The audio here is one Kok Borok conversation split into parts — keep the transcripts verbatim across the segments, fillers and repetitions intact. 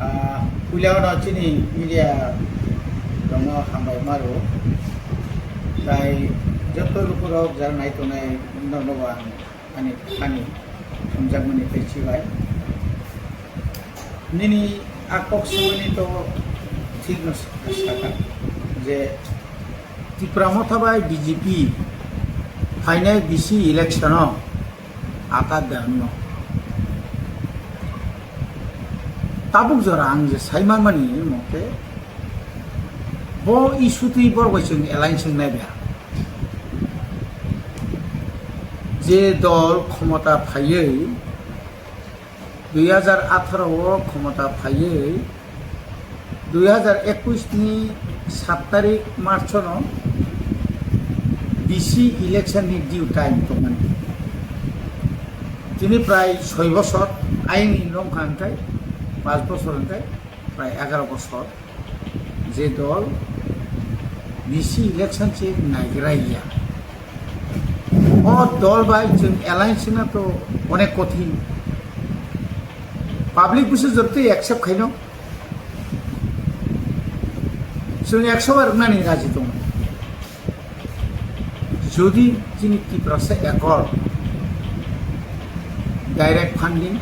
Ah, puila no chini media rokno hambai maro. Tai joto lukurok jara nai tongnai norokno bo ang ani ani hamjakmani tei chibai. Nini a kok swmani to thik no sakha je Tipra Motha bai B J P phainai B C election o ata dangno. Tabuk jora ang je sai manmani mote bo issue twi borok bai chwng alliance wngnai ba. Je dol khomota phaiwi dui hajar atharo o khomota phaiwi dui hajar ekush ni sat tarik March no B C election ni due time tongmani. Tini prai soi bosor aini longkha hwnkhe, pas bosor hwnkhe prai egaroh bosor. Je dol B C election se naigraiya, o dol bai chwng alliance wngna to onek kothin. Public busu jortwi accept khaino, chwng ekso bar wngnani raji tongo. Jodi chini Tiprasa Accord, direct funding,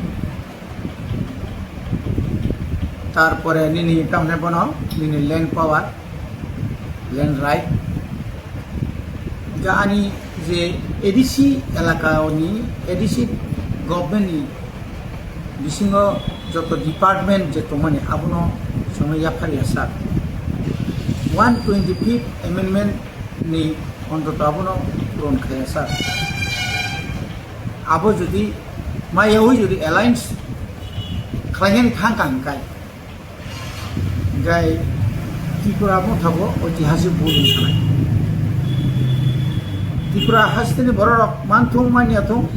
tarpore nini tamne bono nini land power, land right, ja ani je A D C elaka ni, A D C government ni bisingo joto department je tongmani abono chwngno yaphar yasa. One twenty fifth amendment ni ontoto abono puron khaya sir. Abo jodi maya oi jodi alliance khlainani thang kha hwnkhe, hwnkhe Tripura Motha bo oitihasik bul wng sanai. Tripura hasteni bororok manthung manya thung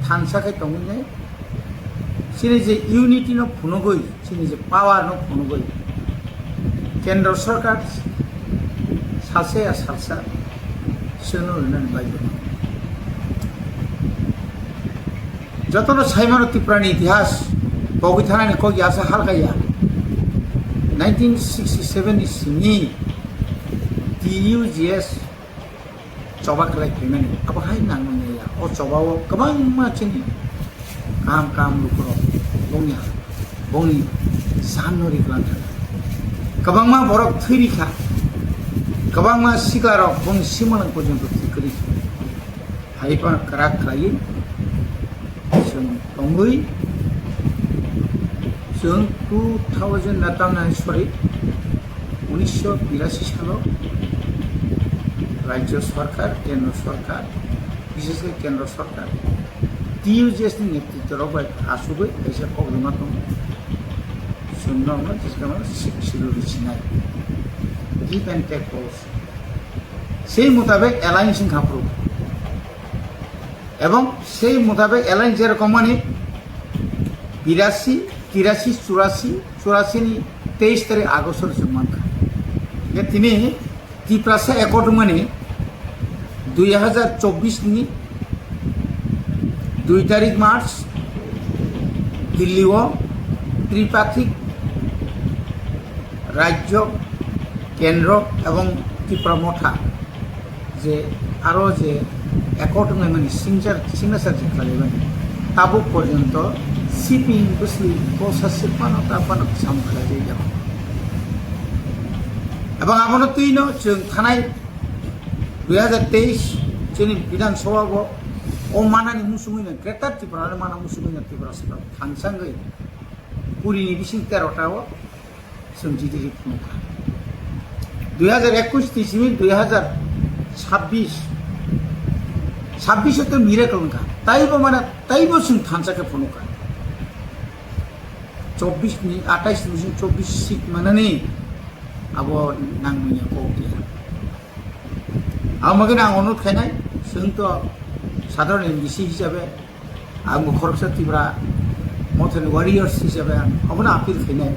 thansa khe tongwi nai. Chini je unity no phunugwi, chini je power no phunugwi, Kendra Sarkar salsa ya salsa chwngno rinani bagwi. Jotono saimano Tripura ni itihas pogwi thanani kok ya sa halka ya. Nineteen sixty seven ni simi T U G S choba khlai phaimani, abo hai nangmani ya. O choba o kwbangma chini kaham kaham lukurok bongni, bongni sanno riklang thang. Kwbangma borok thwi rikha, kwbangma siklarok bongni simalang porjonto thwi kwrwi kha. Hai phano kwrak khlaiwi chwng tongwi, chwng two thousand na tamnai, sorry, unisho birasi salo Rajya Sarkar, Kendra Sarkar, bishesh kore Kendra Sarkar, T U G S ni netritto rok bai achugwi kaisa kokrwma tongo. Chwng norokno jeskama si-, siluri sinai. Give and take policy. Sei mutabek alliance wngkha phuru. Ebong sei mutabek alliance jerokom mani birasi, tirasi, churasi, churasi ni teis tarik August o chwng mankha. Hingkhe tini Tiprasa Accord wngmani dui hajar chobbish ni dui tarik March Delhi o tripakhik Rajyo, Kendro ebong Tipra Motha je aro je accord wnglaimani signature, signature je khlaimani, tabuk porjonto siping bwsli kosa sipano ta phano sam khlaijak. Ebong abono twino chwng thanai dui hajar teis chini Bidhan Sabha bo o manani musungwi no Greater Tripura ni mana musungwi no Tripura saka thangsangwi kuri ni bising tero ta o chwng chiti ri phunukha. Dui hajar ekush ni simi dui hajar chabbish, chabbish o to miracle wngkha. Taibo mana, taibo chwng thansa khe phunukha. Chobbish ni, atais ni bising chobbish seat manani abo nangmani kok ya. Ang bagwi ang onurod khainai, chwng to sadharon M D C hisabe, ang bo khoroksa Tipra Mothani warriors hisabe ang obono appeal khainai,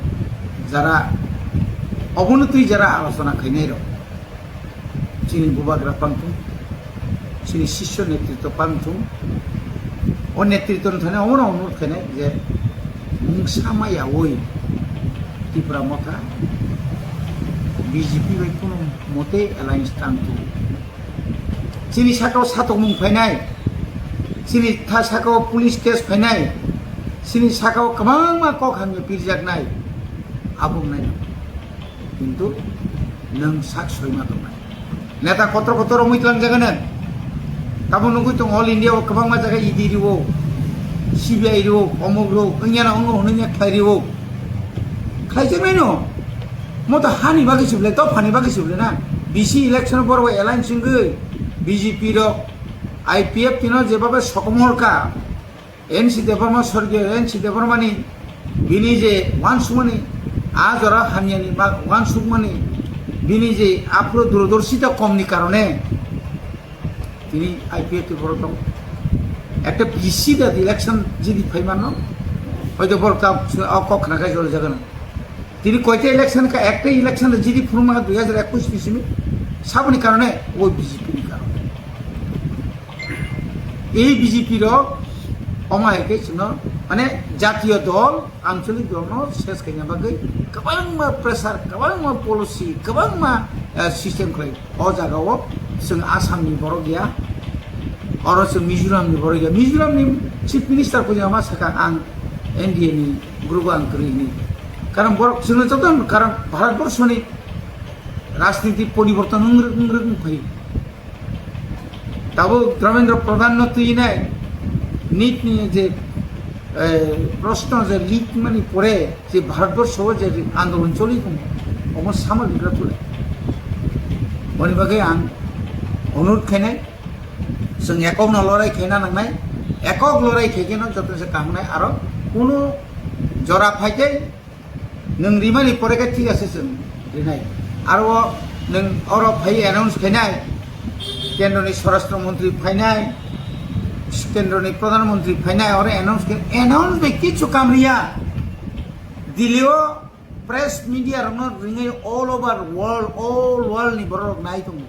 jara obono twi jara alochona khainai rok, chini bubagra pangthung, chini sisyo netritto pangthung, o netritto no thani obono onurod khainai je Mungsa maya oi Tipra Motha B J P bai kuno mote alliance tang tu. Chini sakao satokmung phainai, chini tha sakao police case phainai, chini sakao kwbangma kok hamya pirjaknai, abo wngnai. Kintu nwng sak soima tongnai. Neta kotor kotor romwi tlangjagano. Tamo nugwi tongo all India o kwbangma jaga E D rio, C B I rio, omok rio, wngya na wngo hwnwi khlai rio. Khlaijaknai no. Mo to hani bagwi se bwle, dophani bagwi se bwle na. B C election borok alliance wngwi B J P rok, I P F T no jebaba sokomorka. N C Debbarma, sorgiyo N C Debbarmani bini je uansukmani, a jora hamyani ba uansukmani, bini je aphuru durodorshita komni karone tini I P F T borok tongo. Ekta B C da election jidi phaimanno, hoito borok ta o kok khna khai jora jagano. Tini koita election kha, ekta election da jidi phunukma dui hajar ekwis ni simi, saboni karone, o B J P ni karone. Ei B J P rok omo hai khe chwngno, mane, jatiyo dol, ancholik dolno ses khaina bagwi kwbangma pressure, kwbangma policy, kwbangma, eh, system khlai. O jagao chwng Assamni borok ya, oro chwng Mizoramni borok ya. Mizoramni Chief Minister bo ma sakha, "Ang N D A ni group ang kwrwi," hwnwi. Karon borok chwngno joto, karon Bharat borshoni rajniti poriborton wng rwk, wng rwk wng phai. Tabuk Dharmendra Pradhan no twi nai, nit ni je, eh, proshno je leak mani pore je Bharatborsho o je andolon choli tongo, omo sama ligra thule. Boni bagwi ang onurod khainai, chwng ekok no lorai khaina nangnai, ekok lorai khaikhe no joto se kaham nai, aro kunu jora phaikhe Nwng rimani pore khe thik ase chwng rinai. Aro o nwng oro phai announce khainai, kendroni swarashtra montri phainai, kendroni pradhan montri phainai, oro announce khe, announce bai kichu kam riya. Delhi o press media rokno ringwi all over world, all world ni borok rok nai tongo.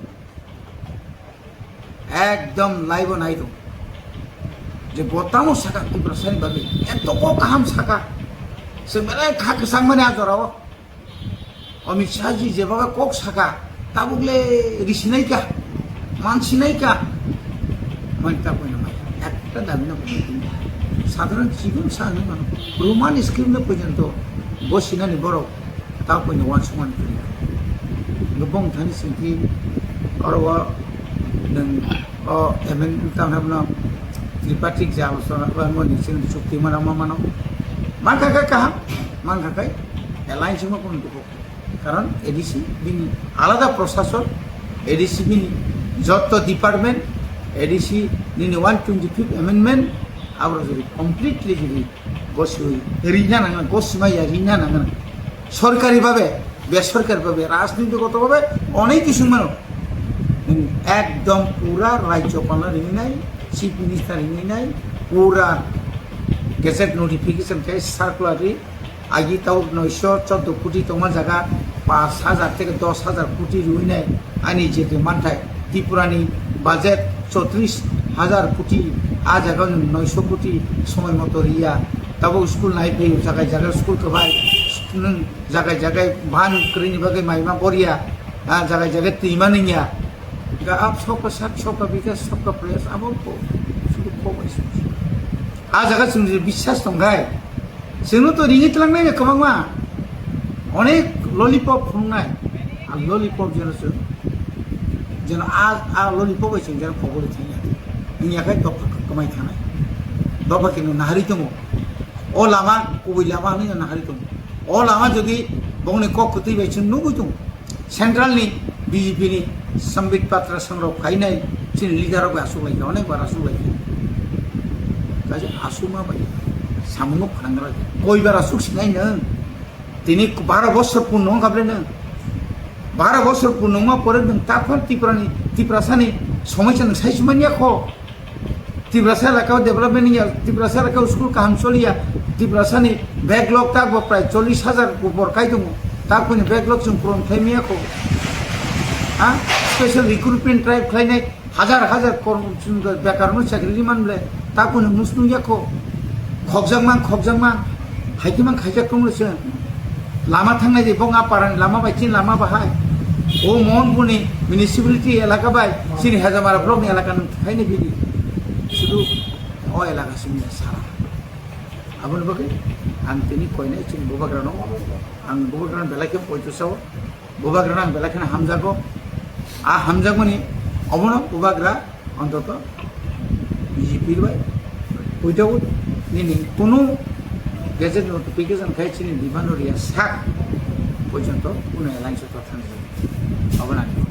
Ekdom live o nai tongo. Je bo tamo saka Tiprasani bagwi. Ekdom kok kaham saka. Chwng belai kha kwchang mani a jora o. Amit Shah ji je baga kok saka. Tabuk le risinai ka. Mansinai ka. Mani ta koino mai. Ekta dabi no koino. Sadharan chibun sa hinwi mano. Roman script no porjonto bo sinani borok. Ta koino uansukmani kwrwi. Bo bong thani singkhe oro o nwng o M N tamo hwnwi bono tripartite ja bo moni chwng chukti mana ma mano. Mankha khe kaham, mankha khe alliance wngma kono dukho. Karon A D C bini alada proshashon, A D C bini jotto department, A D C nini one twenty fifth amendment, aboro jodi completely jodi goswi rina nangna, gosima ya rina nangna. Sorkari babe, besorkari babe, rajniti goto babe, onek kisu mano. Ekdom pura rajyopal no rinai, chief minister rinai, pura gazette notification khe circular ri, agi tau noisho chordo koti tongma jaga pash hajar theke dos hajar koti riwi nai ani je de manthai. Tripura ni budget chotris hajar koti, a jaga noisho koti somoi moto riya. Tabuk school nai phaio, jagai jagai school kwbai, nwng jagai jagai ban kwrwini bagwi maima boriya, a jagai jagai twima nungya. Ga ap sabka sat, sabka bikas, sabka prayas, abo ko, sudu ko bai sudu. A jaga chwng je biswas tongkhai, chwngno to ringwi tlangnai kwbangma, onek lollipop phunuknai, a lollipop jeno chwng, jeno a, a lollipop bai chwng jeno kobol thangya, wngya khe dopha kwmai thanai, dopha khe nahari tongo, o lama kubui lama hwnwi nahari tongo, o lama jodi bongni kok kwtwi bai chwng nugwi tongo. Central ni B J P ni Sambit Patra songrok phainai chini leader rok bai asuk laikha, onek bar asuk laikha. Kaisa asukma bai samungo phanangra koi bar asuk sinai nwng. Tini baro bosor purno wngkha ble nwng. Baro bosor purno wngma pore nwng taphar Tripura ni, Tiprasa ni somosya nwng sai sumani yakho. Tiprasa elakao development ya, Tiprasa elakao school kaham choliya, Tiprasa ni backlog tak bo prai chollish hajar upor kai tongo, tak bini backlog chwng puron khlai maya kho. Ha? Special recruitment drive khlainai hajar hajar kor-, bekar no chakri ri man ble, tak bini musnung ya kho. Khokjak man, khokjak man. Haikhe man khaijak tongno se lama thangnai de bong a parani lama bai chini lama bahai. O Mohanpurni municipality elaka bai chini Hajamara blockni elaka nang thaini bidi. Sudu o elaka simi sara. Aboni bagwi ang tini koinai chini bubagrano, ang bubagrano belai khe poito sao. Bubagrano ang belai kheno hamjago. A hamjakmani obono bubagra ontoto B J P bai without nini kunu gazette notification khai chini demand riya sak porjonto kunu alliance o thang jani. Obono ang